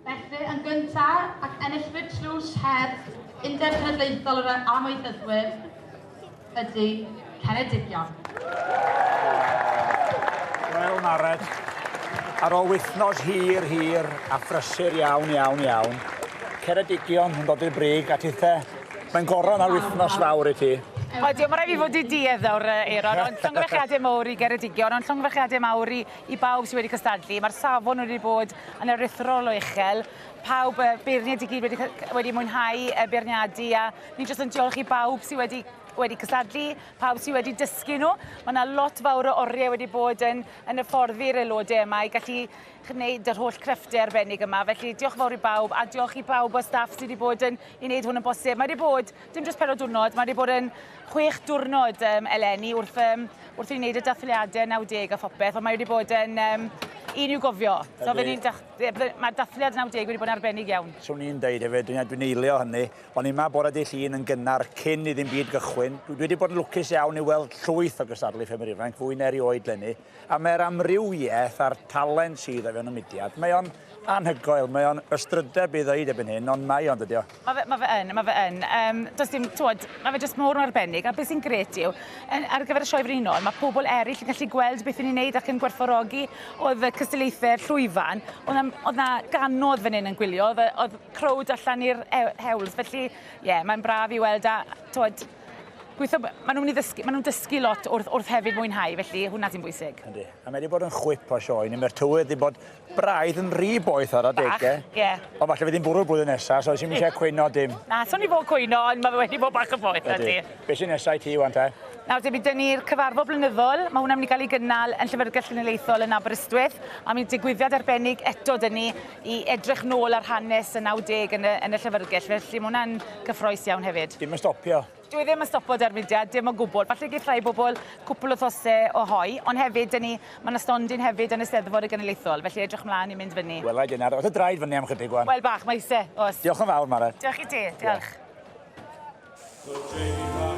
Felly, yn gyntaf, ac enillwyr tlws her Undeb Cenedlaethol yr Amaethyddwyr ydy Ceredigion. Wel, Mared, ar ôl wythnos hir, hir a phrysur iawn, iawn, iawn, Ceredigion yn dod i'r brig a tithe, mae'n goron ar wythnos fawr i ti. Odi, mae rhaid fi fod i duedd nawr, Aeron, ond llongyfarchiadau mawr i Geredigion, ond llongyfarchiadau mawr i, i bawb sydd wedi cystadlu. Mae'r safon wedi bod yn aruthrol o uchel. Pawb, beirniaid i gyd wedi, wedi mwynhau y beirniadu a ni jyst yn diolch i bawb sydd wedi wedi cystadlu, pawb sydd wedi dysgu nhw. Mae yna lot fawr o oriau wedi bod yn, yn hyfforddi'r aelodau yma i gallu gwneud yr holl crefftau arbennig yma. Felly diolch fawr i bawb a diolch i bawb o staff sydd wedi bod yn i wneud hwn yn bosib. Mae wedi bod, dim jyst pedwar diwrnod, mae wedi bod yn chwech diwrnod um, eleni wrth, um, wrth i wneud y dathliadau 90 a phopeth, ond mae wedi bod yn um, un i'w gofio. So ni'n mae'r dathliad 90 wedi bod yn arbennig iawn. Swn i'n deud hefyd, dwi'n dwi eilio hynny, o'n i yma bore dydd Llun yn gynnar cyn i ddim byd gychwyn. Dwi wedi bod yn lwcus iawn i weld llwyth o gystadlu ffermwyr ifanc, fwy na erioed lenni. A mae'r amrywiaeth a'r talent sydd o fewn y mudiad, mae o'n anhygoel, mae o'n ystrydeb i ddeud erbyn hyn, ond mae o'n dydi o. Mae fe, mae fe yn, mae fe yn. Um, does dim, twod, mae fe jyst mor arbennig, a beth sy'n gret yw, yn, ar gyfer y sioe frenhinol, mae pobl eraill yn gallu gweld beth ni'n neud ac yn gwerthfawrogi. Oedd y cystadlaethau llwyfan, oedd na, oedd na ganodd fan hyn yn gwylio, oedd, oedd crowd allan i'r hewl, felly ie, yeah, mae'n braf i weld a, twod, Gweithio, maen nhw'n mynd i ddysgu, maen nhw'n dysgu lot wrth, wrth hefyd mwynhau, felly hwnna sy'n bwysig. Yndi. A mae wedi bod yn chwip o sioe, ni mae'r tywydd wedi bod braidd yn rhy boeth ar adegau. Bach, ie. Yeah. Ond falle fydd hi'n bwrw'r blwyddyn nesaf, so oes eisiau cwyno dim. Na, swn i fod cwyno, ond mae fe wedi bod bach yn boeth, ydy. Be sy'n nesaf i ti, wan te? Nawr te, bydd dyn ni'r cyfarfod blynyddol. Mae hwnna'n mynd i gael ei gynnal yn Llyfrgell Genedlaethol yn Aberystwyth. A mi digwyddiad arbennig eto dyn ni i edrych nôl ar hanes y 90 yn y, yn y llyfrgell, felly mae hwnna'n gyffroes iawn hefyd. Dim yn stopio. Dwi e ddim yn stopo da'r mudiad, dim o gwbl. Falle geith rhai bobl cwpl o those o hoi, ond hefyd, dyn ni, mae yna stondin hefyd yn y Steddfod y Genedlaethol, felly edrych mlaen i mynd fyny. Wela i di nawr. Oes y draed fyny am chydig wan? Wel bach, mae eisiau, oes. Diolch yn fawr, Mared. Diolch i ti, diolch. diolch.